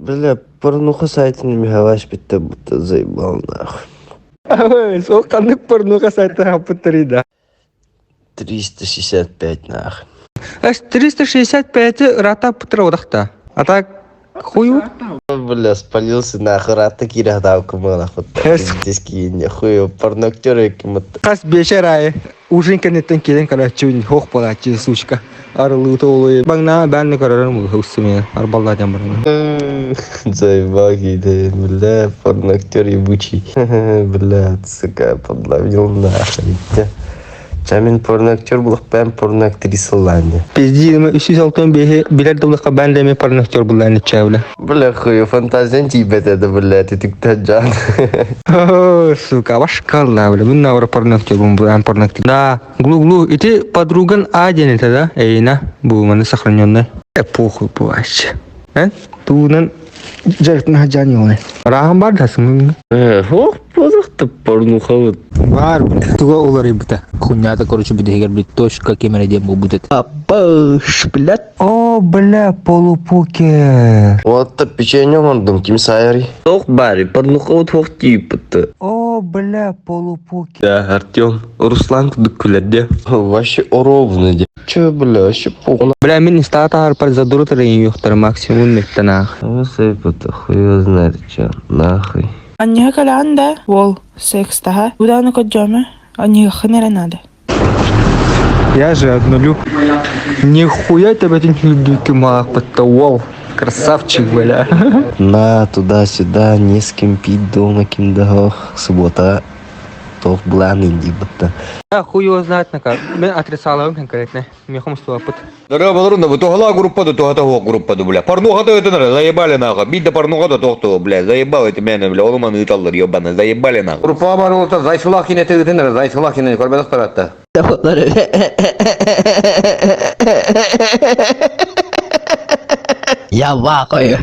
Бля, порнуха сайтын Михалаш битте будто заебал нахуй. Ол ханнык порнуха сайта хаппыттарый да? 365 нахуй. 365-и ыраата пытыра удахта. А так хую? Бля, спалился нахуй, рата киирэ хатаабыккын нахуй. Нихуя порноактер ким Хас биэчэр аайы ужин кэнниттэн киирэн көрөөччүбүн хуох буолааччы сучка. Арылыыта олуй. Баҥнаа бээнни көрөрүм устумуйа арбаллаа диэн баран. Заебал киһи, бля, порноактер ебучий. Бля, сука, подловил нахуй. Ча мин порноактер булахпаан порноактриса ыллаан Пизди, 365 билэр дыллахха бээн дэми порноактер буллаан иччээбилэ. Бля, хуй, фантазиян тиийбэт этэ, бля, түтүктэн жан. Сука, башкалла, бля, мин навра порноактер бу порноактер. Да, глу-глу, ити подруган А диэн этэ да, эйина, бу маны сохраненный. Э, похуй вообще. Э? Туунан дьарыктын хадьаан юлай. Раахан бар да сымын. Ох, позахты порнуха вот. Бар, туга уларыйбыта. Хуйнята, короче, бүтэһигэр блядь, точка кемере диэн буолбут этэ. Аппаш, блядь. О, бля, полупокер. Вот печенье оҥордум, ким саайарый? Ох, бари, порнуха вот хох тииппытты. О, бля, полупокер. Да, Артем, Руслан кудук күлэрде. Вообще ровно де. Че, бля, вообще похуй. Бля, мин истаата харпар задуру тарайын юхтар максимум мектанаах. Высыпать, хуй его знает, че, нахуй. Анньыһа кэлэҕин да, уол, секстаһа, удааны көрдьүөмэ, анньыһыаххын эрэ наада. Я же однолюб. Нихуя төбөтүн сүүрдүүккү маахпытта уол. Красавчик, бля. На, туда-сюда, не с кем пить дома, ким да суббота туох былаан диибитта. Хуй его знает на как. Мен отрицалабын конкретно. Мехом устуаппыт. Дорога да туһалаа группа да туһата хуох группа да бля. Порнуха да это заебали нахуй. Бит да порнуха да тохту, бля. Заебал эти мене, бля. Олуман ыыталлар, ебаный. Заебали нахуй. Группа бар олта зайсылах кине тыгытын, зайсылах кине көрбөдөх таратта. Я в ахуе.